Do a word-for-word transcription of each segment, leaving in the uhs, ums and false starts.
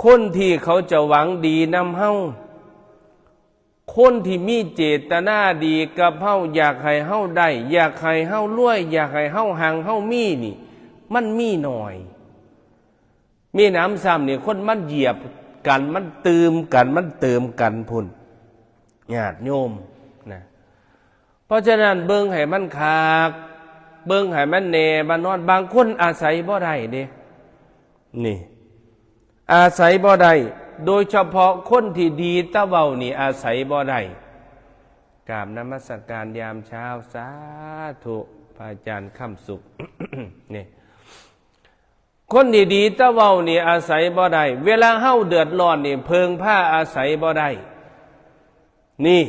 คนที่เขาจะหวังดีนำเฮา คนที่มีเจตนาดีกับเฮา อยากให้เฮาได้ อยากให้เฮารวย อยากให้เฮาหังเฮามีนี่ มันมีน้อย มีหนำซ้ำนี่ คนมันเหยียบกัน มันตื่มกัน มันเติมกันพุ้น ญาติโยมนะ เพราะฉะนั้นเบิ่งให้มันคัก เบิ่งให้มันแน่มันนอน บางคนอาศัยบ่ได้เด้ นี่ อาศัยบ่ได้ โดยเฉพาะคนที่ดีแต่เว้านี่อาศัยบ่ได้ กราบนมัสการยามเช้า สาธุ พระอาจารย์คำสุข นี่ คนดีๆแต่เว้านี่อาศัยบ่ได้ เวลาเฮาเดือดร้อนนี่เพิ่งพาอาศัยบ่ได้ นี่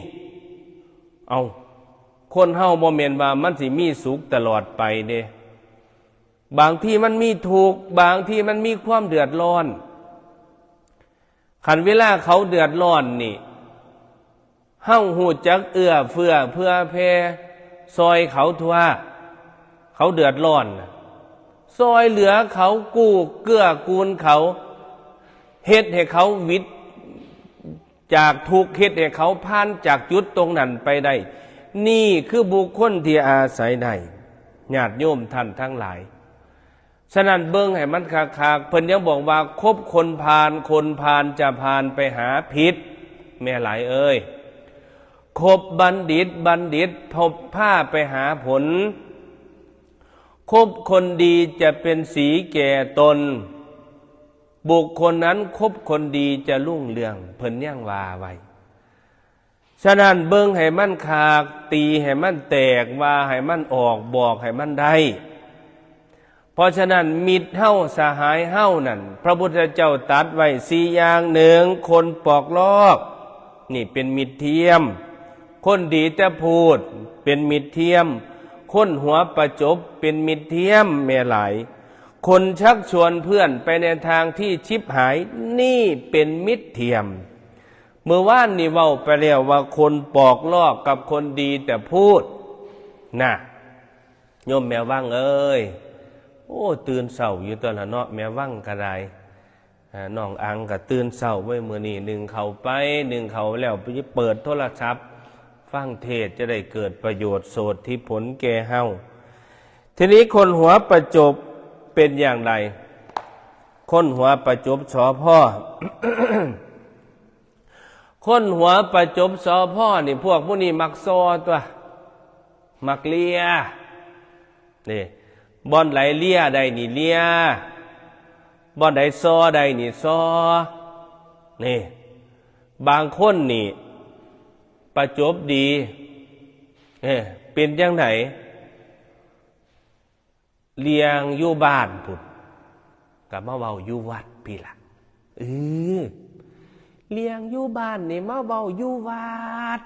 เอา คนเฮาบ่แม่นว่ามันสิมีสุขตลอดไปเด้ บางทีมันมีทุกข์ บางทีมันมีความเดือดร้อน คันเวลาเขาเดือดร้อนนี่ เฮาฮู้จักเอื้อเฟื้อเผื่อแผ่ ซอยเขาทั่ว เขาเดือดร้อนน่ะ ซอยเหลือเขา กู้เกื้อกูลเขา เฮ็ดให้เขาหวิดจากทุกข์ เฮ็ดให้เขาผ่านจากจุดตรงนั้นไปได้ นี่คือบุคคลที่อาศัยได้ ญาติโยมท่านทั้งหลาย ฉะนั้นเบิ่งให้มันคักๆ เพิ่นยังบอกว่า คบคนพาล คนพาลจะพาลไปหาผิด แม่หลายเอ้ย คบบัณฑิต บัณฑิตพบพาไปหาผล คบคนดีจะเป็นสีแก่ตน บุคคลนั้นคบคนดีจะรุ่งเรือง เพิ่นยังว่าไว้ ฉะนั้นเบิ่งให้มันคัก ตีให้มันแตก ว่าให้มันออก บอกให้มันได้ เพราะฉะนั้นมิตรเฮา สหายเฮานั่น พระพุทธเจ้าตรัสไว้สี่อย่าง หนึ่ง คนปอกลอก นี่เป็นมิตรเทียม คนดีแต่พูด เป็นมิตรเทียม คนหัวประจบ เป็นมิตรเทียม แม่หลาย คนชักชวนเพื่อนไปในทางที่ชิบหาย นี่เป็นมิตรเทียม เมื่อวานนี่เว้าไปแล้วว่าคนปอกลอกกับคนดีแต่พูด นะ โยมแม่วังเอ้ย โอ้ ตื่นเช้าอยู่ตัวละเนาะ แม่วังก็ได้ อ่า น้องอังก็ตื่นเช้าไว้มื้อนี้ นึ่งข้าวไป นึ่งข้าวแล้วไปเปิดโทรศัพท์ ฟังเทศน์จะได้เกิดประโยชน์โสตธิผลแก่เฮา ทีนี้คนหัวประจบเป็นอย่างไร คนหัวประจบ สภ. คนหัวประจบ สภ. นี่ พวกผู้นี้มักซอตัว มักเลีย นี่ บ่อนไหนเลียได้นี่เลีย บ่อนไหนซอได้นี่ซอ นี่ บางคนนี่ ประจบดี เอ้ เป็นจังได เลียงอยู่บ้านพุ้น ก็มาเว้าอยู่วัดพี้ล่ะ เออ เลียงอยู่บ้านนี่มาเว้าอยู่วัด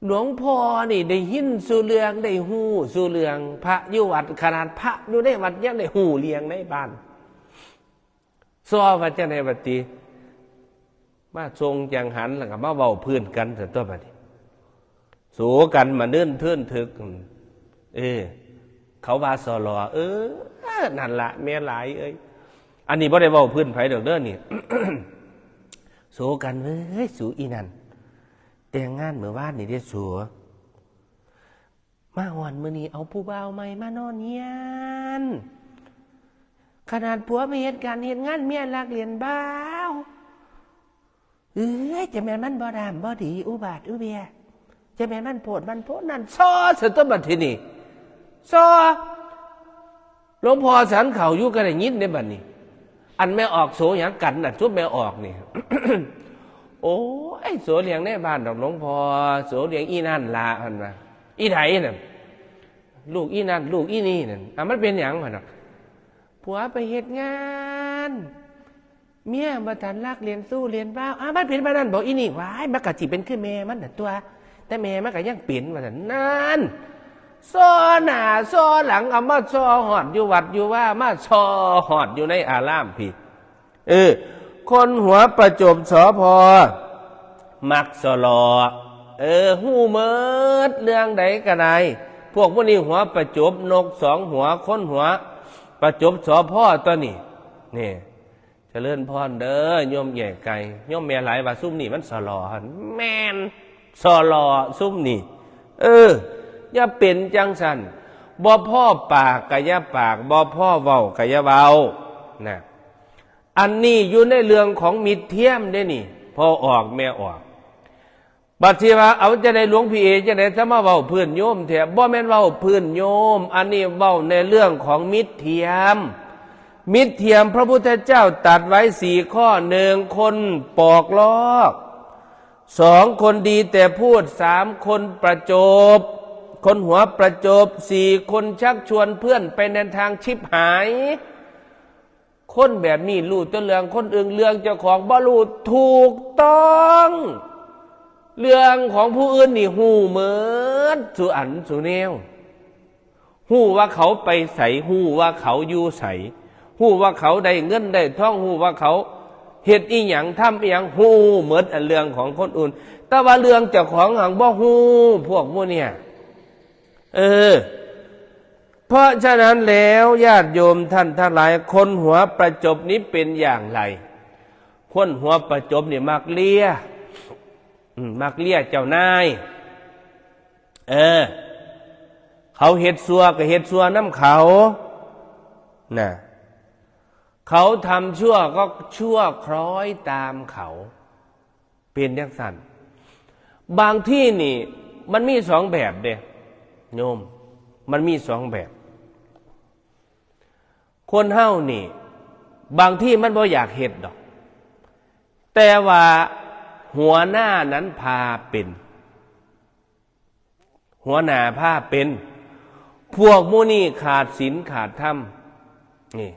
หลวงพ่อนี่ได้ยินสู่เรื่อง ได้ฮู้สู่เรื่อง พระอยู่วัด ขนาดพระอยู่ในวัดยังได้ฮู้เลียงในบ้าน ซอว่าจังได๋บัดนี้ มาส่งจังหันแล้วก็มาเว้าพื้นกันซะตัวบัดนี้ สู้กันมาเนิ่นเทินเถิก เออ เขาว่า สล. เออ นั่นละแม่หลายเอ้ย อันนี้บ่ได้เว้าพื้นไผดอกเด้อนี่ สู้กันเว้ย สู้อีนั่น แต่งงานมื้อวานนี่เด้ สู้ มาฮอดมื้อนี้เอาผู้บ่าวใหม่มานอนเฮือน ขนาดผัวไปเฮ็ดการเฮ็ดงาน เมียลักเล่นบ่าว เอ้ย จะแม่นมันบ่ดำบ่ดี อุบาทอุเบีย จะแม่นมันโพดมันโพนั่น ซอซะตัวบัดทีนี้ ซอ หลวงพ่อฉันข้าวอยู่ก็ได้ยินเด้บัดนี้ อันแม่ออกโสหยังกันน่ะ ซุมแม่ออกนี่ โอ้ย โสเลี้ยงในบ้านดอกหลวงพ่อ โสเลี้ยงอีนั่นล่ะ เพิ่นว่า อีใดนั่น ลูกอีนั่น ลูกอีนี่นั่น อ่ะ มันเป็นหยัง เพิ่นว่า ผัวไปเฮ็ดงาน เมียบ่ทันลักเล่นชู้เล่นบ่าว อ่ะ มันเป็นปานนั้นบ่ อีนี่ ว้าย มันก็สิเป็นคือแม่มันน่ะตั่ว แต่แม่มันก็ยังเป็น ว่าซั่น นั่น ซอหน้าซอหลัง เอามาซอฮอดอยู่วัดอยู่วา มาซอฮอดอยู่ในอารามพี้ เออ คนหัวประจบ สภ. มักสลอ เออ ฮู้หมดเรื่องใดก็ได้ พวกพวกนี้หัวประจบ นกสองหัว คนหัวประจบ สภ. ตัวนี้ นี่ ฉ ริญพรเด้อโยมใหญ่ไกล โยมแม่หลายว่าซุมนี่มันสลอหั่น แม่น สลอซุมนี่ เออ อย่าเป็นจังซั่น บ่พอปากกะอย่าปาก บ่พอเว้ากะอย่าเว้า นะ อันนี้อยู่ในเรื่องของมิตรเทียมเด้นี่ พ่อออกแม่ออก บัดสิว่าเอาจั่งใด๋หลวงพี่เอ จั่งใด๋จะมาเว้าพื้นโยมแท้ บ่แม่นเว้าพื้นโยม อันนี้เว้าในเรื่องของมิตรเทียม มิตรเทียมพระพุทธเจ้าตรัสไว้สี่ข้อ หนึ่ง คนปอกลอก สอง คนดีแต่พูด สาม คนประจบ คนหัวประจบ สี่ คนชักชวนเพื่อนไปในทางชิบหาย คนแบบนี้รู้แต่เรื่องคนอื่น เรื่องเจ้าของบ่รู้ ถูกต้อง เรื่องของผู้อื่นนี่ฮู้หมดซุอันซุแนว ฮู้ว่าเขาไปไส ฮู้ว่าเขาอยู่ไส ฮู้ว่าเขาได้เงินได้ทอง ฮู้ว่าเขาเฮ็ดอิหยัง ทำอิหยัง ฮู้หมดอันเรื่องของคนอื่น แต่ว่าเรื่องเจ้าของหั้นบ่ฮู้ พวกหมู่เนี่ย เออ เพราะฉะนั้นแล้วญาติโยมท่านทั้งหลาย คนหัวประจบนี้เป็นอย่างไร คนหัวประจบนี่มักเลีย อืม มักเลียเจ้านาย เออ เขาเฮ็ดซัวก็เฮ็ดซัวนำเขา นะ เขาทำชั่วก็ชั่วคล้อยตามเขา เป็นจั่งซั่น บางที่นี่มันมีสองแบบเด้ โยม มันมีสองแบบ คนเฮานี่ บางที่มันบ่อยากเฮ็ดดอก แต่ว่าหัวหน้านั้นพาเป็น หัวหน้าพาเป็น พวกหมู่นี้ขาดศีลขาดธรรม นี่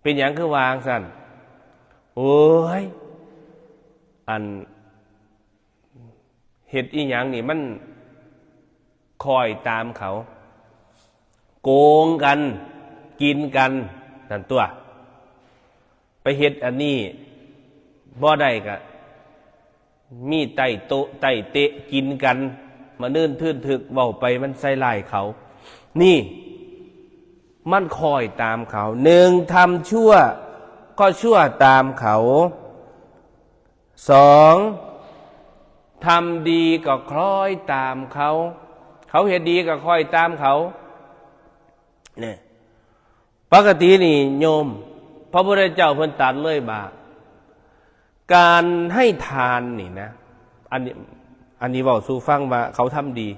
เป็นหยังคือว่าจั่งซั่น โอ้ย อัน เฮ็ดอิหยังนี่มันคอยตามเขา โกงกัน กินกัน นั่นตั๊ว ไปเฮ็ดอันนี้บ่ได้ก็มีไต่โต๊ะไต่เต๊ะกินกัน มานื่นทื่นทึก เว้าไปมันใส่ร้ายเขา นี่ มันคอยตามเขา หนึ่ง ทำชั่วก็ชั่วตามเขา สอง ทำดีก็คล้อยตามเขา เขาเฮ็ดดีก็คอยตามเขา เนี่ย ปกตินี่โยม พระพุทธเจ้าเพิ่นตรัสเลยว่า การให้ทานนี่นะ อันนี้ อันนี้เว้าสู่ฟังว่าเขาทำดี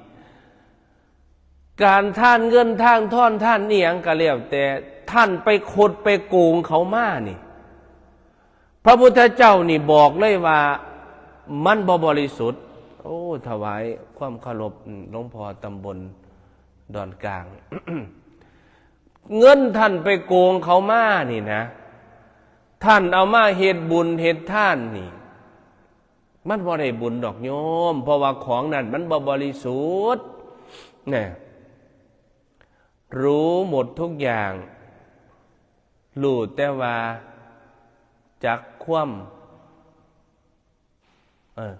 การทานเงินทานทองทานอิหยังก็แล้วแต่ ท่านไปคดไปโกงเขามานี่ พระพุทธเจ้านี่บอกเลยว่ามันบ่บริสุทธิ์ โอ้ ถวายความเคารพ อืม หลวงพ่อตำบลดอนกลาง เงินท่านไปโกงเขามานี่นะ ท่านเอามาเฮ็ดบุญเฮ็ดทานนี่ มันบ่ได้บุญดอกโยม เพราะว่าของนั่นมันบ่บริสุทธิ์ นะ รู้หมดทุกอย่าง รู้แต่ว่าจักความ เออ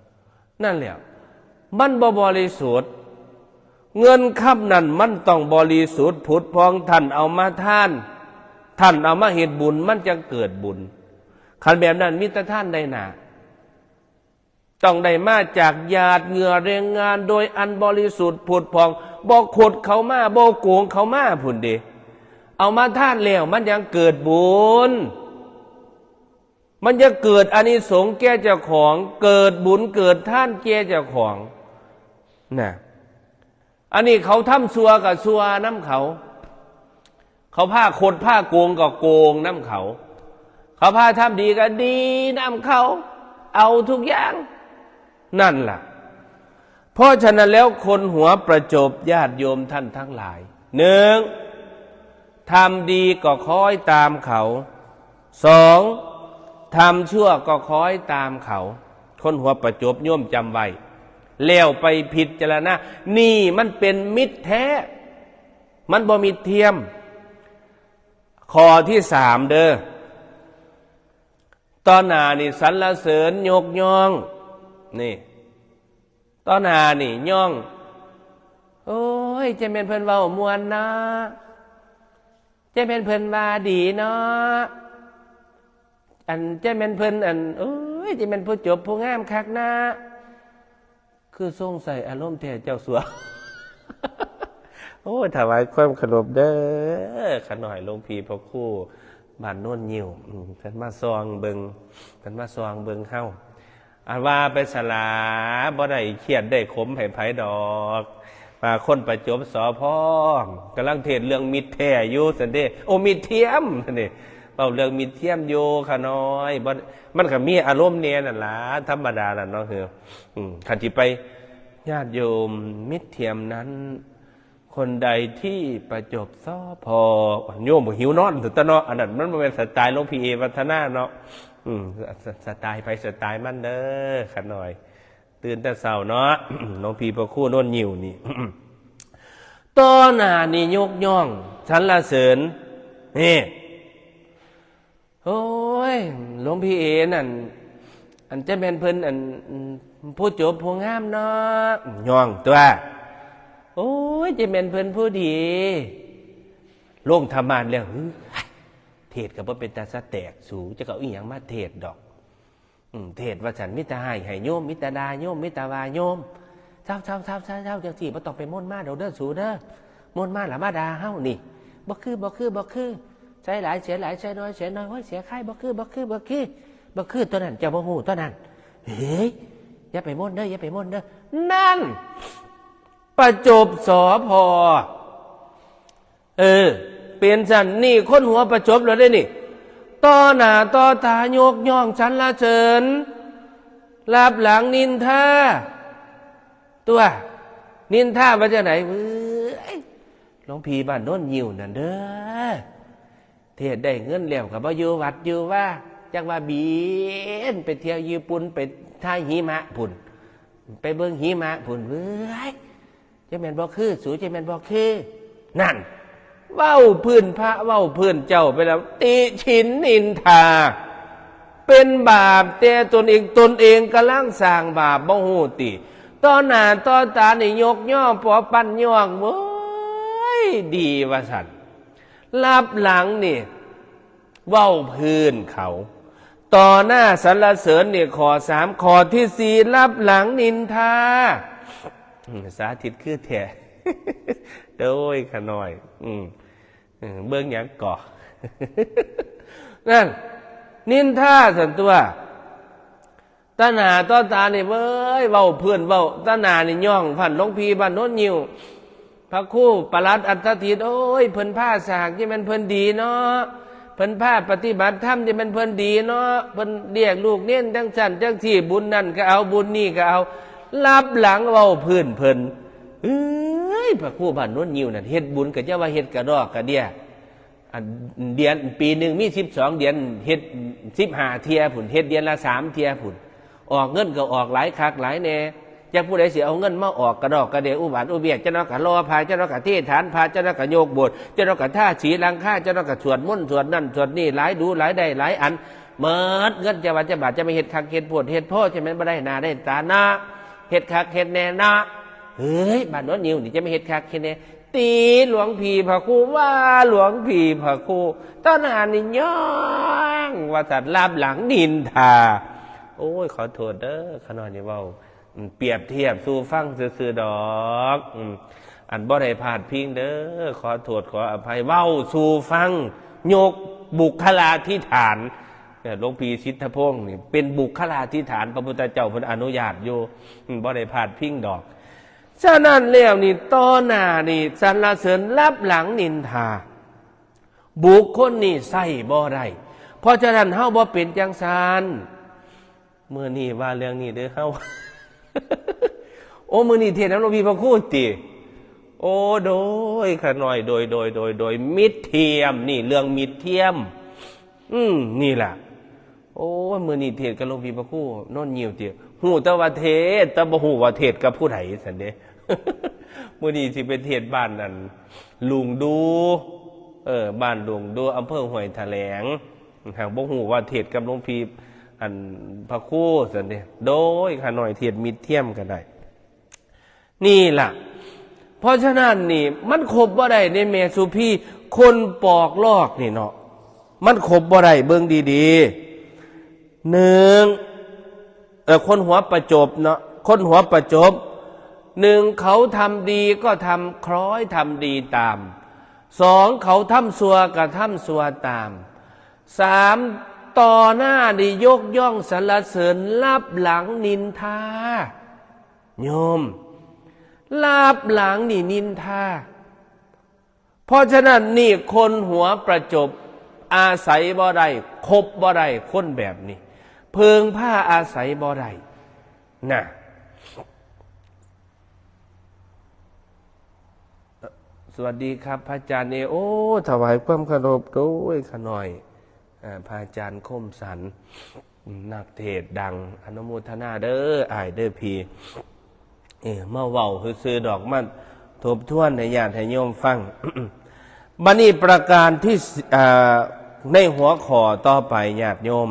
นั่นแหละ มันบ่บริสุทธิ์ เงินคำนั้นมันต้องบริสุทธิ์ผุดผ่อง ท่านเอามาทาน ท่านเอามาเฮ็ดบุญ มันจั่งเกิดบุญ คันแบบนั้นมีแต่ทานได้หน้า ต้องได้มาจากหยาดเหงื่อแรงงานโดยอันบริสุทธิ์ผุดผ่อง บ่คดเขามา บ่โกงเขามาพุ้นเด้ เอามาทานแล้วมันจั่งเกิดบุญ มันจะเกิดอานิสงส์แก่เจ้าของ เกิดบุญเกิดทานแก่เจ้าของ นะ อันนี้เขาทำชั่วก็ชั่วนำเขา เขาพาคดพาโกงก็โกงนำเขา เขาพาทำดีก็ดีนำเขา เอาทุกอย่าง นั่นล่ะ เพราะฉะนั้นแล้วคนหัวประจบญาติโยมท่านทั้งหลาย หนึ่ง ทำดีก็คอยตามเขา สอง ทำชั่วก็คอยตามเขา คนหัวประจบโยมจำไว้ แล้วไปพิจารณา นี่มันเป็นมิตรแท้ มันบ่มิตรเทียม ข้อที่สามเด้อ ต่อหน้านี่สรรเสริญยกย่อง นี่ ต่อหน้านี่ย่อง โอ้ย จะแม่นเพิ่นเว้าม่วนเนาะ จะแม่นเพิ่นว่าดีเนาะ อันจะแม่นเพิ่น อัน โอ้ย จะแม่นผู้จบผู้งามคักนะ คือทรงใส่อารมณ์แท้เจ้าสัว โอ้ย ถวายความเคารพเด้อ ขาน้อยหลวงพี่พระครูบ้านโนนงิ้ว อืม เพิ่นมาส่องเบิ่ง เพิ่นมาส่องเบิ่งเฮา อันว่าไปสลา บ่ได้เครียดได้ขมให้ไผดอก ว่าคนประจบ สภ กำลังเทศน์เรื่องมิตรแท้อยู่ซั่นเด้ โอ้ มิตรเทียมซั่นเด้ เว้าเรื่องมิตรเทียมอยู่ ขาน้อย บ่ มันก็มีอารมณ์แน่นั่นล่ะ ธรรมดาล่ะเนาะ คือ อืม คันสิไป ญาติโยม มิตรเทียมนั้น คนใดที่ประจบ สภ โยมบ่หิวนอนตัวเนาะ อันนั้นมันบ่แม่นสไตล์หลวงพี่เอวัฒนาเนาะ อืม ส- สไตล์ไผสไตล์มันเด้อ ขาน้อย ตื่นแต่เช้าเนาะ หลวงพี่พระครูโนนงิ้วนี่ ต่อหน้านี่ยกย่องสรรเสริญ นี่ โอ้ย หลวงพี่เอนั่น อันจะแม่นเพิ่น อัน ผู้จบผู้งามเนาะ ย่องตัว โอ้ย จะแม่นเพิ่นผู้ดี ลงธรรมาสน์แล้ว เฮ้ย เทศน์ก็บ่เป็นตาสะแตก สู จะเอาอีหยังมาเทศน์ดอก อืม เทศน์ว่าซั่น มีแต่ฮ้ายให้โยม มีแต่ด่าโยม มีแต่ว่าโยม เซาๆๆๆๆ จังซี่ บ่ต้องไปม่วนมาดอกเด้อสูเด้อ ม่วนมาแล้วมาด่าเฮานี่ บ่คือ บ่คือ บ่คือ ใส่หลายเสียหลาย ใส่น้อยเสียน้อย โอ้ย เสียค่าย บ่คือ บ่คือ บ่คือ บ่คือ ตัวนั้น เจ้าบ่ฮู้ตัวนั้น เฮ้ย อย่าไปม่วนเด้อ อย่าไปม่วนเด้อ นั่น ประจบ สภ เออ เป็นซั่นนี่ คนหัวประจบแล้วเด้นี่ ต่อหน้าต่อตายกย่องสรรเสริญ ลับหลังนินทา ตัว นินทาว่าจั่งใด เว้ย หลวงพี่บ้านโนนงิ้วนั่นเด้อ เทศน์ได้เงินแล้วก็บ่อยู่วัดอยู่วา จักว่าบินไปเที่ยวญี่ปุ่น ไปถ่ายหิมะพุ้น ไปเบิ่งหิมะพุ้น เว้ย จะแม่นบ่คือ สู จะแม่นบ่คือ นั่น เว้าพื้นพระ เว้าพื้นเจ้าไปแล้ว ติฉินนินทา เป็นบาปแต่ตนเอง ตนเองกำลังสร้างบาป บ่ฮู้ติ ต่อหน้าต่อตานี่ยกย่องปอปั้นย่อง เว้ย ดีว่าซั่น ลับหลังนี่ เว้าพื้นเขา ต่อหน้าสรรเสริญนี่ ข้อสาม ข้อที่สี่ ลับหลังนินทา อืม สาธิตคือแท้ โดยขาน้อย อืม อืม เบิ่งหยังก่อ นั่น นินทาซั่นตัว ต่อหน้าต่อตานี่ เว้ย เว้าพื้น เว้าต่อหน้านี่ ย่องพันหลวงพี่บ้านโนนงิ้ว พระครูปลัดอัฏฐทิต โอ้ย เพิ่นพาสร้าง จะแม่นเพิ่นดีเนาะ เพิ่นพาปฏิบัติธรรม จะแม่นเพิ่นดีเนาะ เพิ่นเรียกลูกเณรจังซั่นจังซี่ บุญนั่นก็เอา บุญนี่ก็เอา ลับหลังเว้าพื้นเพิ่น เอ้ย พระครูบ้านโนนงิ้วนั่น เฮ็ดบุญก็จะว่าเฮ็ดกระดอกกระเดี้ย อัน เดือน ปีหนึ่งมีสิบสองเดือน เฮ็ดสิบห้าเทื่อพุ้น เฮ็ดเดือนละสามเทื่อพุ้น ออกเงินก็ออกหลายคักหลายแน่ จักผู้ใดสิเอาเงินมาออกกระดอกกระเดีย อุบาทอุเบียก จักหน่อยก็หล่อพระ จักหน่อยก็เทฐานพระ จักหน่อยก็โยกโบสถ์ จักหน่อยก็ทาสีหลังคา จักหน่อยก็สวดมนต์สวดนั่นสวดนี่ หลายดูหลายได้หลายอัน หมดเงินจักบาทจักบาท จะมาเฮ็ดคักเฮ็ดโพดเฮ็ดโพ จะแม่นบ่ได้หน้าได้ตานะ เฮ็ดคักเฮ็ดแน่นะ เฮ้ย บ้านโนนงิ้วนี่จะมาเฮ็ดคักเฮ็ดแน่ ติหลวงพี่พระครู ว่าหลวงพี่พระครู ต่อหน้านี่ย่อง ว่าซั่น ลับหลังนินทา โอ้ย ขอโทษเด้อ ขาน้อยนี่เว้า เปรียบเทียบสู่ฟังซื่อๆดอก อืม อันบ่ได้พาดพิงเด้อ ขอโทษขออภัย เว้าสู่ฟัง ยกบุคลาธิฐาน เนี่ย หลวงพี่สิทธพงษ์นี่ เป็นบุคลาธิฐาน พระพุทธเจ้าเพิ่นอนุญาตอยู่ อืม บ่ได้พาดพิงดอก ฉะนั้นแล้วนี่ ต่อหน้านี่สรรเสริญ ลับหลังนินทา บุคคลนี่ใช้บ่ได้ เพราะฉะนั้นเฮาบ่เป็นจังซั่น มื้อนี้ว่าเรื่องนี้เด้อเฮา โอ้ มื้อนี้เทศน์นำหลวงพี่พระครูติ โอ้ โดยขาน้อย โดย โดย โดย โดย มิตรเทียม นี่เรื่องมิตรเทียม อืม นี่ล่ะ โอ้ย มื้อนี้เทศน์กับหลวงพี่พระครูโนนงิ้วติ ฮู้แต่ว่าเทศน์ แต่บ่ฮู้ว่าเทศน์กับผู้ใดซั่นเด้ มื้อนี้สิไปเทศน์บ้านนั่น ลุงดู เออ บ้านลุงดู อำเภอห้วยแถลง หากบ่ฮู้ว่าเทศน์กับหลวงพี่ อัน พระครูซั่นเด้ โดยขาน้อยเทศน์มิตรเทียมก็ได้ นี่ล่ะ เพราะฉะนั้นนี่ มันคบบ่ได้ในแม่สุพี คนปอกลอกนี่เนาะ มันคบบ่ได้ เบิ่งดี หนึ่ง เอ่อ คนหัวประจบเนาะ คนหัวประจบ หนึ่ง เขาทำดีก็ทำคล้อยทำดีตาม สอง เขาทำชั่วก็ทำชั่วตาม สาม ต่อหน้านี่ยกย่องสรรเสริญ ลับหลังนินทา โยม ลับหลังนี่นินทา เพราะฉะนั้นนี่คนหัวประจบ อาศัยบ่ได้ คบบ่ได้ คนแบบนี้ เพิ่งพาอาศัยบ่ได้นะ สวัสดีครับ พระอาจารย์เอ โอ้ ถวายความเคารพโดยขะน้อย อ่า พระอาจารย์คมสันต์ นักเทศน์ดัง อนุโมทนาเด้อ อ้ายเด้อพี่ เออ มาเว้าซื่อๆดอก มาทบทวนให้ญาติให้โยมฟัง บัดนี้ประการที่ส- อ่า ในหัวข้อต่อไป ญาติโยม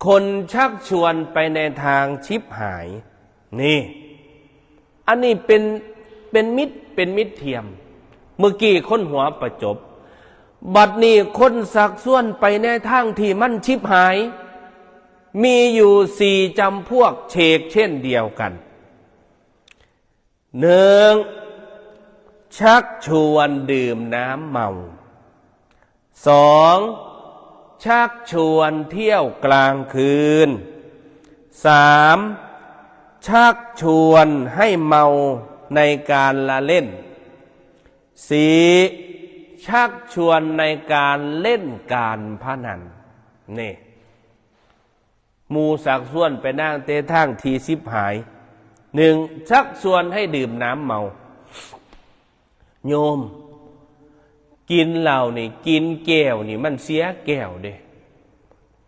คนชักชวนไปในทางชิบหาย นี่ อันนี้เป็น เป็นมิตร เป็นมิตรเทียม เมื่อกี้คนหัวประจบ บัดนี้คนชักชวนไปในทางที่มันชิบหาย มีอยู่สี่จำพวกเฉกเช่นเดียวกัน หนึ่ง ชักชวนดื่มน้ำเมา สอง ชักชวนเที่ยวกลางคืน สาม ชักชวนให้เมาในการละเล่น สี่ ชักชวนในการเล่นการพนัน นี่ หมู่ชักชวนไปนางเตทางที่ชิบหาย หนึ่ง ชักชวนให้ดื่มน้ำเมา โยม กินเหล้านี่ กินแก้วนี่มันเสียแก้วเด้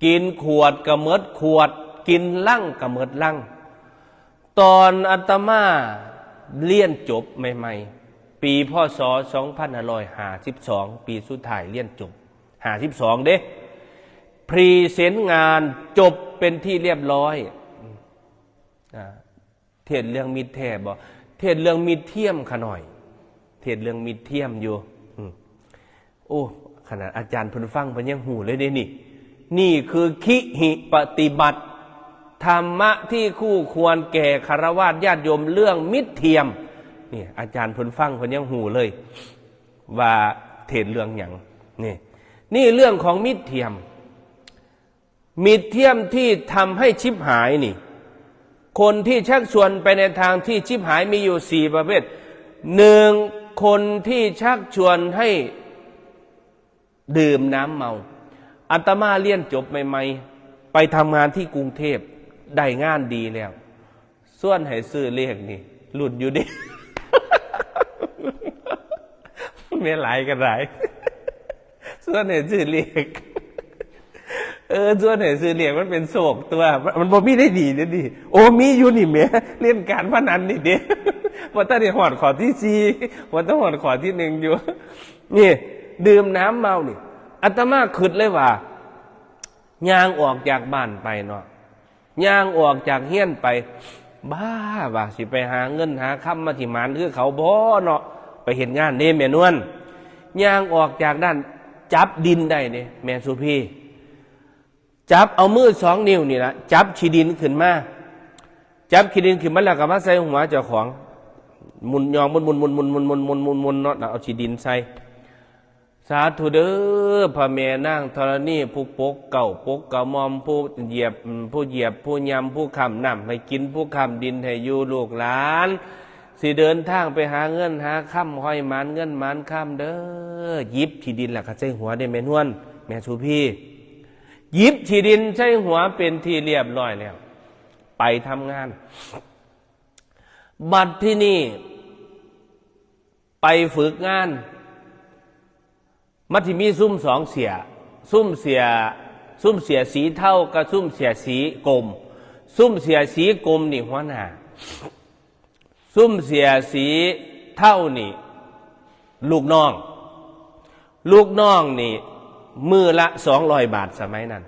กินขวดก็หมดขวด กินลังก็หมดลัง ตอนอาตมาเรียนจบใหม่ๆ ปี พ.ศ. สองพันห้าร้อยห้าสิบสอง ปีสุดท้ายเรียนจบ ห้าสิบสอง เด้ พรีเซนต์งานจบเป็นที่เรียบร้อย อ่า เทศน์เรื่องมิตรแท้บ่ เทศน์เรื่องมิตรเทียมขะน้อย เทศน์เรื่องมิตรเทียมอยู่ อืม โอ้ ขนาดอาจารย์เพิ่นฟังเพิ่นยังฮู้เลยเด้นี่ นี่คือคิหิปฏิบัติ ธรรมะที่คู่ควรแก่ฆราวาสญาติโยม เรื่องมิตรเทียม นี่ อาจารย์เพิ่นฟังเพิ่นยังฮู้เลย ว่าเทศน์เรื่องหยัง นี่ นี่เรื่องของมิตรเทียม มิตรเทียมที่ทำให้ชิบหายนี่ คนที่ชักชวนไปในทางที่ชิบหายมีอยู่สี่ประเภท หนึ่ง คนที่ชักชวนให้ดื่มน้ำเมา อาตมาเรียนจบใหม่ๆ ไปทำงานที่กรุงเทพฯ ได้งานดีแล้ว ชวนให้ซื้อเลขนี่ ลุ้นอยู่เด้ แม่นหลายก็หลาย ชวนให้ซื้อเลข เออ ชวนให้ซื้อเลขมันเป็นโชคตัว มัน มันบ่มีได้ดีเด้อนี่ โอ้ มีอยู่นี่แหม เล่นการพนันนี่เด้ ว่าแต่ได้ฮอดข้อที่สี่ ว่าแต่ฮอดข้อที่หนึ่งอยู่ นี่ ดื่มน้ำเมานี่ อาตมาคิดเลยว่า ย่างออกจากบ้านไปเนาะ ย่างออกจากเฮือนไป บ้าว่าสิไปหาเงินหาคำมาสิหมานคือเขาบ่เนาะ ไปเฮ็ดงานเด้แม่นวล ย่างออกจากด้าน จับดินได้เด้แม่สุพี จับเอามือสองนิ้วนี่ล่ะ จับขี้ดินขึ้นมา จับขี้ดินขึ้นมาแล้วก็มาใส่หัวเจ้าของ หมุนยองหมุนๆๆๆๆๆๆเนาะ แล้วเอาขี้ดินใส่ สาธุเด้อ พระแม่นางธรณี ผู้ปกเกล้าปกกระหม่อม ผู้เหยียบ ผู้เหยียบ ผู้ยำ ผู้ค้ำน้ำให้กิน ผู้ค้ำดินให้อยู่ ลูกหลาน สิเดินทางไปหาเงินหาคำ ขอให้หมานเงินหมานคำเด้อ หยิบขี้ดินแล้วก็ใส่หัวเด้แม่นวล แม่สุพี หยิบขี้ดินใส่หัวเป็นที่เรียบร้อยแล้ว ไปทำงาน บัดที่นี่ ไปฝึกงาน มันสิมีซุมสองเซี้ย ซุมเซี้ย ซุมเซี้ยสีเทากับซุมเซี้ยสีกรม ซุมเซี้ยสีกรมนี่หัวหน้า ซุมเซี้ยสีเทานี่ลูกน้อง ลูกน้องนี่มื้อละสองร้อยบาท สมัยนั้น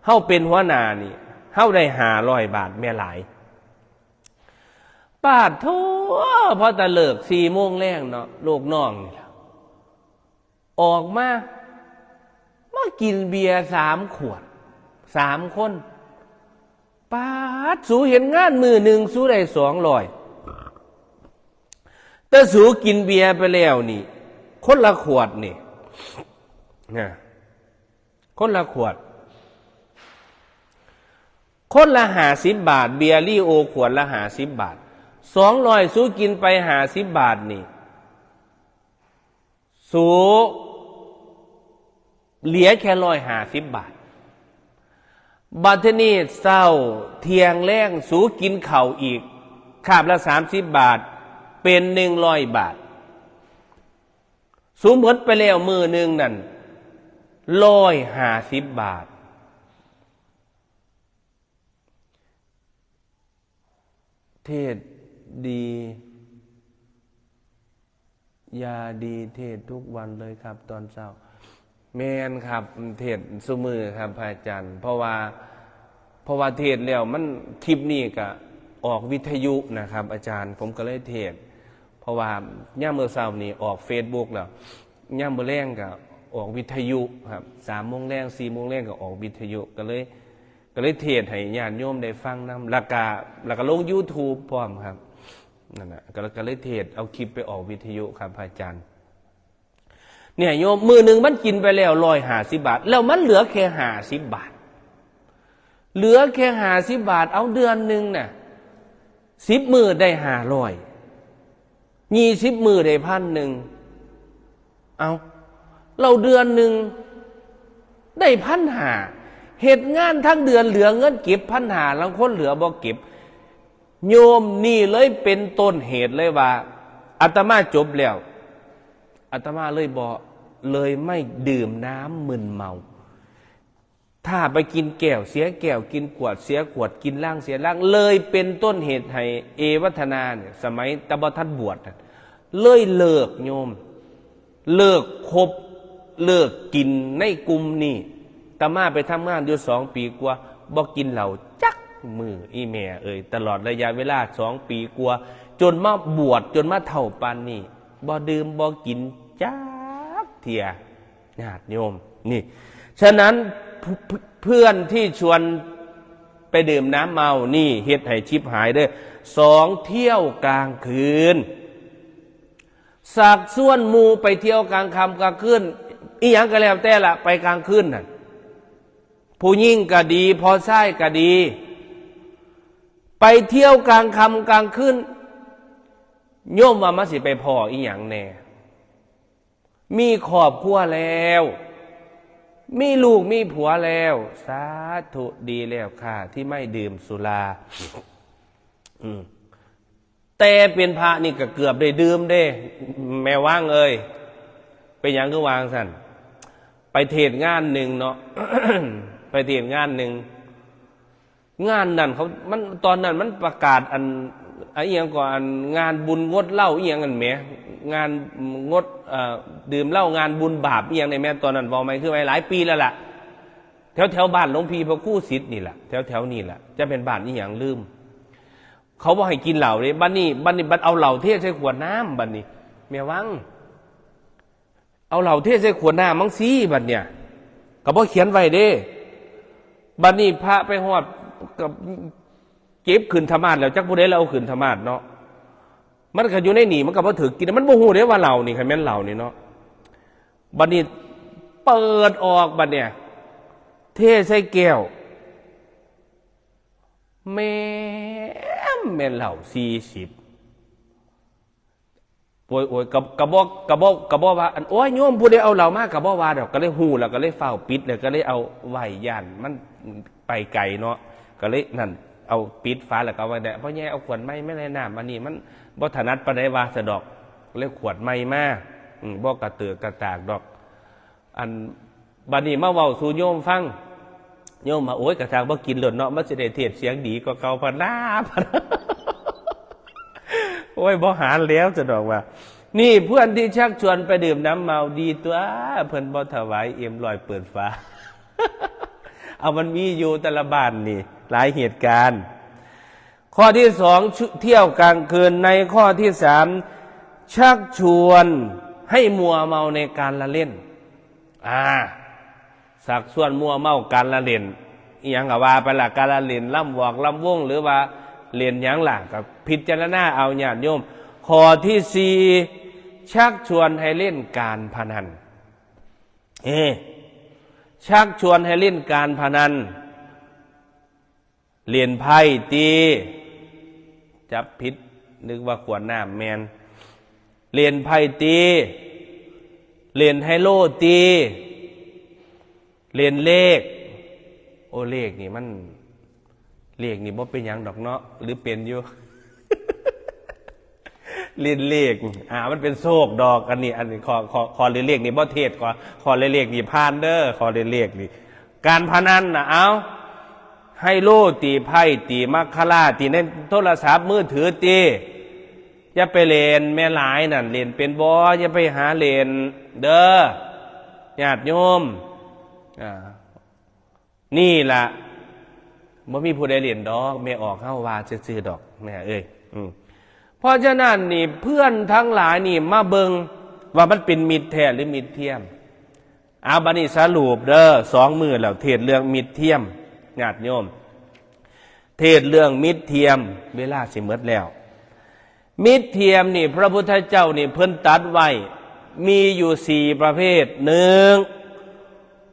เฮาเป็นหัวหน้านี่ เฮาได้ห้าร้อยบาท แม่หลาย ปาดโธ่ พอแต่เลิกสี่โมงแลงเนาะ ลูกน้องนี่ล่ะ ออกมา มากินเบียร์สามขวด สามคน ปาด สูเฮ็ดงานมื้อหนึ่งสูได้สองร้อย แต่สูกินเบียร์ไปแล้วนี่ คนละขวดนี่ นะ คนละขวด คนละห้าสิบบาท เบียร์ลีโอขวดละห้าสิบบาท สองร้อย สูกินไปห้าสิบบาทนี่ สูเหลือแค่ร้อยห้าสิบบาท บัดทีนี้เช้า เที่ยง แลง สูกินข้าวอีก คาบละสามสิบบาท เป็นหนึ่งร้อยบาท สูหมดไปแล้วมื้อหนึ่งนั่น ร้อยห้าสิบบาท เทศน์ดี ยาดี เทศน์ทุกวันเลยครับ ตอนเช้า แม่นครับ เทศน์ซุมื้อครับ พระอาจารย์ เพราะว่า เพราะว่าเทศน์แล้วมัน คลิปนี้ก็ออกวิทยุนะครับ อาจารย์ ผมก็เลยเทศน์ เพราะว่ายามมื้อเช้านี่ออกเฟซบุ๊กแล้ว ยามมื้อแลงก็ออกวิทยุครับ สามโมงแลง สี่โมงแลงก็ออกวิทยุ ก็เลย ก็เลยเทศน์ให้ญาติโยมได้ฟังนำ แล้วก็ แล้วก็ลงยูทูบพร้อมครับ นั่นน่ะ ก็ ก็เลยเทศน์เอาคลิปไปออกวิทยุครับ พระอาจารย์ เนี่ยโยม มื้อหนึ่งมันกินไปแล้วร้อยห้าสิบบาท แล้วมันเหลือแค่ห้าสิบบาท เหลือแค่ห้าสิบบาท เอาเดือนหนึ่งน่ะ สิบมื้อได้ห้าร้อย ยี่สิบมื้อได้พันหนึ่ง เอา เราเดือนหนึ่งได้พันห้า เฮ็ดงานทั้งเดือนเหลือเงินเก็บพันห้า ลางคนเหลือบ่เก็บ โยม นี่เลยเป็นต้นเหตุเลยว่า อาตมาจบแล้ว อาตมาเลยบ่ เลยไม่ดื่มน้ำมึนเมา ถ้าไปกินแก้วเสียแก้ว กินขวดเสียขวด กินลังเสียลัง เลยเป็นต้นเหตุให้เอวัฒนาเนี่ย สมัยตะบ่ทันบวชน่ะ เลยเลิกโยม เลิกคบ เลิกกินในกลุ่มนี้ อาตมาไปทำงานอยู่สองปีกว่า บ่กินเหล้าจักมื้อ อีแม่เอ่ย ตลอดระยะเวลาสองปีกว่า จนมาบวช จนมาเฒ่าปานนี้ บ่ดื่มบ่กินจักเทื่อ ญาติโยม นี่ ฉะนั้น เพื่อน เพื่อนที่ชวนไปดื่มน้ำเมานี่ เฮ็ดให้ชิบหายเด้อ สอง เที่ยวกลางคืน ชักชวนหมู่ไปเที่ยวกลางค่ำกลางคืน อีหยังก็แล้วแต่ละ ไปกลางคืนนั่น ผู้หญิงก็ดี พ่อชายก็ดี ไปเที่ยวกลางค่ำกลางคืน โยมว่ามันสิไปพ้ออีหยังแน่ มีครอบครัวแล้ว มีลูกมีผัวแล้ว สาธุ ดีแล้วค่ะ ที่ไม่ดื่มสุรา อืม แต่เป็นพระนี่ก็เกือบได้ดื่มเด้ แม่วังเอ้ย เป็นหยังคือวางซั่น ไปเทศน์งานหนึ่งเนาะ ไปเทศน์งานหนึ่ง งานนั่นเขา มัน ตอนนั้นมันประกาศอัน อันอิหยังก่อน อันงานบุญงดเหล้าอิหยังนั่นแหม งานงด เอ่อ ดื่มเหล้างานบุญบาปอิหยังนี่แหม ตอนนั้นเว้าใหม่คือใหม่หลายปีแล้วล่ะ แถวแถวบ้านหลวงพี่พระครูสิทธิ์นี่แหละ แถวแถวนี่แหละ จะเป็นบ้านอิหยังลืม เขาบ่ให้กินเหล้าเด้ บัดนี้ บัดนี้ บัดเอาเหล้าเทใส่ขวดน้ำ บัดนี้ แม่วัง เอาเหล้าเทใส่ขวดน้ำมังซี่ บัดเนี่ย ก็บ่เขียนไว้เด้ บัดนี้พระไปฮอด ก็เก็บขึ้นธรรมาสน์แล้ว จักผู้ใดแล้วเอาขึ้นธรรมาสน์เนาะ มันก็อยู่ในนี่ มันก็บ่ถืกกิน มันบ่ฮู้เด้ว่าเหล้านี่ คันแม่นเหล้านี่เนาะ บัดนี้เปิดออก บัดเนี่ย เทใส่แก้ว แม่น แม่นเหล้าสี่สิบ โอ้ย โอ้ย กะ กะบ่ กะบ่ กะบ่ว่า อัน โอ้ย โยมผู้ใดเอาเหล้ามากะบ่ว่าดอก ก็เลยฮู้แล้ว ก็เลยฟ้าวปิด แล้วก็เลยเอาไว้ ย่านมันไปไกลเนาะ ก็เลยนั่น เอาปิดฝา แล้วก็เอาไว้ได้ พ่อใหญ่เอาขวดใหม่มาแนะนำ อันนี้มันบ่ถนัดปานใดว่าซะดอก เลยขวดใหม่มา อืม บ่กระเติกกระตากดอก อัน บัดนี้มาเว้าสู่โยมฟัง โยมว่า โอ้ย กะทางบ่กินโลดเนาะ มันสิได้เทศน์เสียงดีกว่าเก่าพะนา พะนา โอ้ย บ่หาแล้ว จะดอกว่า นี่เพื่อนที่ชักชวนไปดื่มน้ำเมาดีตัว เพิ่นบ่ถวายเอ็มร้อยเปิดฝา เอา มันมีอยู่แต่ละบ้านนี่ หลายเหตุการณ์ ข้อที่สอง เที่ยวกลางคืน ในข้อที่สาม ชักชวนให้มัวเมาในการละเล่น อ่า ชักชวนมัวเมาการละเล่น อิหยังก็ว่าไปละ การละเล่นลำวอกลำวง หรือว่าเล่นหยังล่ะ ก็พิจารณาเอา ญาติโยม ข้อที่สี่ ชักชวนให้เล่นการพนัน เอ ชักชวนให้เล่นการพนัน เล่นไพ่ติ จับผิด นึกว่าขวดน้ำ แม่น เล่นไพ่ติ เล่นไฮโลติ เล่นเลข โอ้ เลขนี่มัน เลขนี่บ่เป็นหยังดอกเนาะ หรือเป็นอยู่ เล่นเลข อ่า มันเป็นโชคดอก อันนี้ อันนี้ ข้อ ข้อ ข้อเล่นเลขนี่บ่เทศน์ ข้อ ข้อเล่นเลขนี่ผ่านเด้อ ข้อเล่นเลขนี่ การพนันน่ะ เอา ไฮโลติ ไพ่ติ บาคาร่าติ ในโทรศัพท์มือถือติ อย่าไปเล่น แม่หลายนั่น เล่นเป็นบ่ อย่าไปหาเล่นเด้อ ญาติโยม อ่า นี่ล่ะ บ่มีผู้ใดเล่นดอก แม่ออกเฮาว่าซื่อๆดอก แม่เอ้ย อืม เพราะฉะนั้นนี่ เพื่อนทั้งหลายนี่ มาเบิ่งว่ามันเป็นมิตรแท้หรือมิตรเทียม เอา บัดนี้สรุปเด้อ สองมื้อแล้ว เทศน์เรื่องมิตรเทียม ญาติโยม เทศน์เรื่องมิตรเทียม เวลาสิหมดแล้ว มิตรเทียมนี่ พระพุทธเจ้านี่เพิ่นตรัสไว้ มีอยู่สี่ประเภท หนึ่ง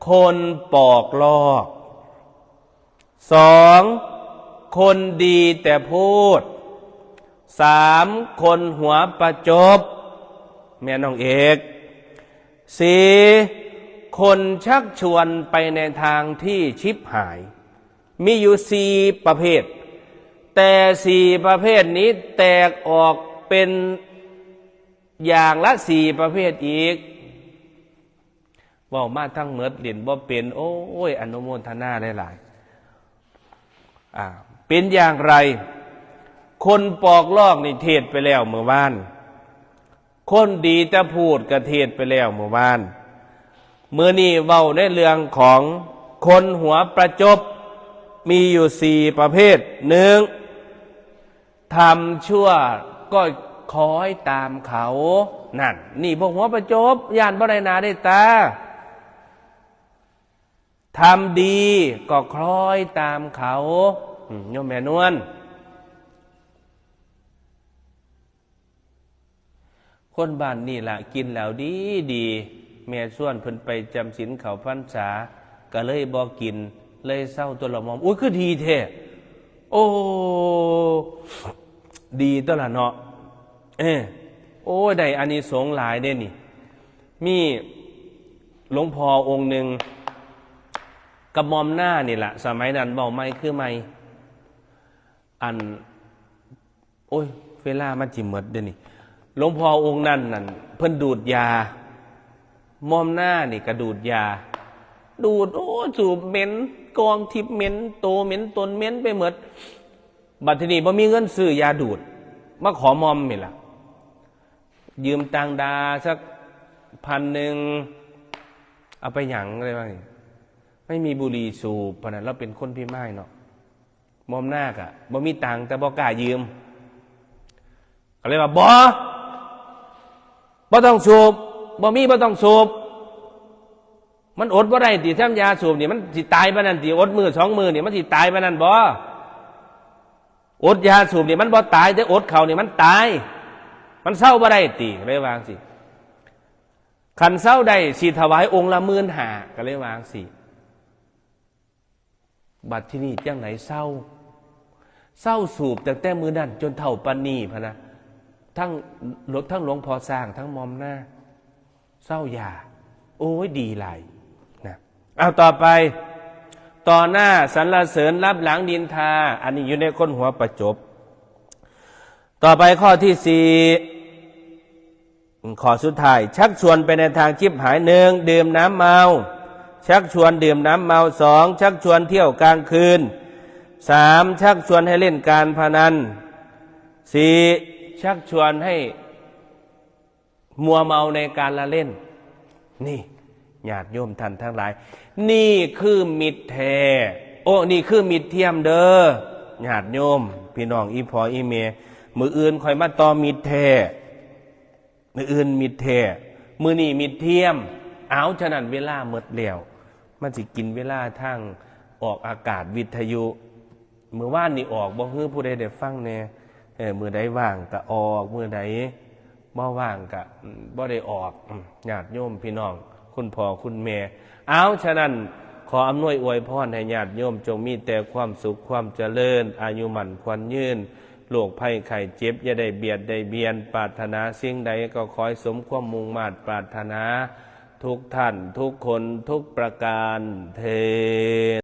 คนปอกลอก สอง คนดีแต่พูด สาม คนหัวประจบ แม่น้องเอก สี่ คนชักชวนไปในทางที่ชิบหาย มีอยู่สี่ประเภท แต่สี่ประเภทนี้แตกออกเป็นอย่างละสี่ประเภทอีก เว้ามาทั้งหมดเล่นบ่เป็น โอ้ย อนุโมทนาหลายๆ อ่า เป็นอย่างไร คนปอกลอกนี่เทศน์ไปแล้วเมื่อวาน คนดีแต่พูดก็เทศน์ไปแล้วเมื่อวาน มื้อนี้เว้าในเรื่องของคนหัวประจบ มีอยู่สี่ประเภท หนึ่ง ทำชั่วก็คล้อยตามเขา นั่น นี่พวกหัวประจบ ย้านบ่ได้หน้าได้ตา ทำดีก็คล้อยตามเขา อืม โยมแม่นวล คนบ้านนี่ล่ะ กินแล้วดีดี แม่ชวนเพิ่นไปจำศีลเข้าพรรษา ก็เลยบ่กิน เลยเซาตัวละหม่อม โอ้ย คือดีแท้ โอ้ ดีตัวละเนาะ เออ โอ้ย ได้อานิสงส์หลายเด้นี่ มีหลวงพ่อองค์หนึ่ง กับหม่อมหน้านี่ล่ะ สมัยนั้นเว้าใหม่คือใหม่ อัน โอ้ย เวลามันสิหมดเด้นี่ หลวงพ่อองค์นั้นนั่น เพิ่นดูดยา หม่อมหน้านี่ก็ดูดยา ดูด โอ้ สูบเหม็น กองทิพย์เหม็น โตเหม็น ตนเหม็นไปหมด บัดทีนี้บ่มีเงินซื้อยาดูด มาขอหม่อมนี่ล่ะ ยืมตังค์ดาสักพันหนึ่ง เอาไปหยัง เลยว่า ไม่มีบุหรี่สูบ พะนะ เราเป็นคนพิมายเนาะ หม่อมหน้าก็บ่มีตังค์ แต่บ่กล้ายืม ก็เลยว่า บ่ บ่ต้องสูบ บ่มี บ่ต้องสูบ มันอดบ่ได้ติ ทำยาสูบนี่ มันสิตายปานนั้นติ อดมื้อสองมื้อนี่ มันสิตายปานนั้นบ่ อดยาสูบนี่ มันบ่ตาย แต่อดข้าวนี่ มันตาย มันเซาบ่ได้ติ ก็เลยว่าจั่งซี้ คันเซาได้ สิถวายองค์ละหมื่นห้า ก็เลยว่าจั่งซี้ บัดทีนี้จั่งใด๋เซา เซาสูบตั้งแต่มื้อนั้นจนเฒ่าปานนี้พะนะ ทั้ง ทั้งหลวงพ่อสร้าง ทั้งหม่อมหน้า เซายา โอ้ย ดีหลายนะ เอาต่อไป ต่อหน้าสรรเสริญ ลับหลังนินทา อันนี้อยู่ในคนหัวประจบ ต่อไปข้อที่สี่ ข้อสุดท้าย ชักชวนไปในทางชิบหาย หนึ่ง ดื่มน้ำเมา ชักชวนดื่มน้ำเมา สอง ชักชวนเที่ยวกลางคืน สาม ชักชวนให้เล่นการพนัน สี่ ชักชวนให้มัวเมาในการละเล่น นี่ ญาติโยมท่านทั้งหลาย นี่คือมิตรแท้ โอ้ นี่คือมิตรเทียมเด้อ ญาติโยม พี่น้องอีพ่ออีแม่ มื้ออื่นค่อยมาต่อมิตรแท้ มื้ออื่นมิตรแท้ มื้อนี้มิตรเทียม เอา ฉะนั้นเวลาหมดแล้ว มันสิกินเวลาทางอ ออกอากาศวิทยุ มื้อวานนี่ออกบ่ คือผู้ใดได้ฟังแหน่ เออ มื้อใดว่างก็ออก มื้อใดบ่ว่างก็ อืม บ่ได้ออก อืม ญาติโยมพี่น้อง คุณพ่อคุณแม่ เอา ฉะนั้น ขออำนวยอวยพรให้ญาติโยมจงมีแต่ความสุขความเจริญ อายุมั่นขวัญยืน โรคภัยไข้เจ็บอย่าได้เบียดได้เบียน ปรารถนาสิ่งใดก็ขอให้สมความมุ่งมาดปรารถนา ทุกท่านทุกคนทุกประการเทอญ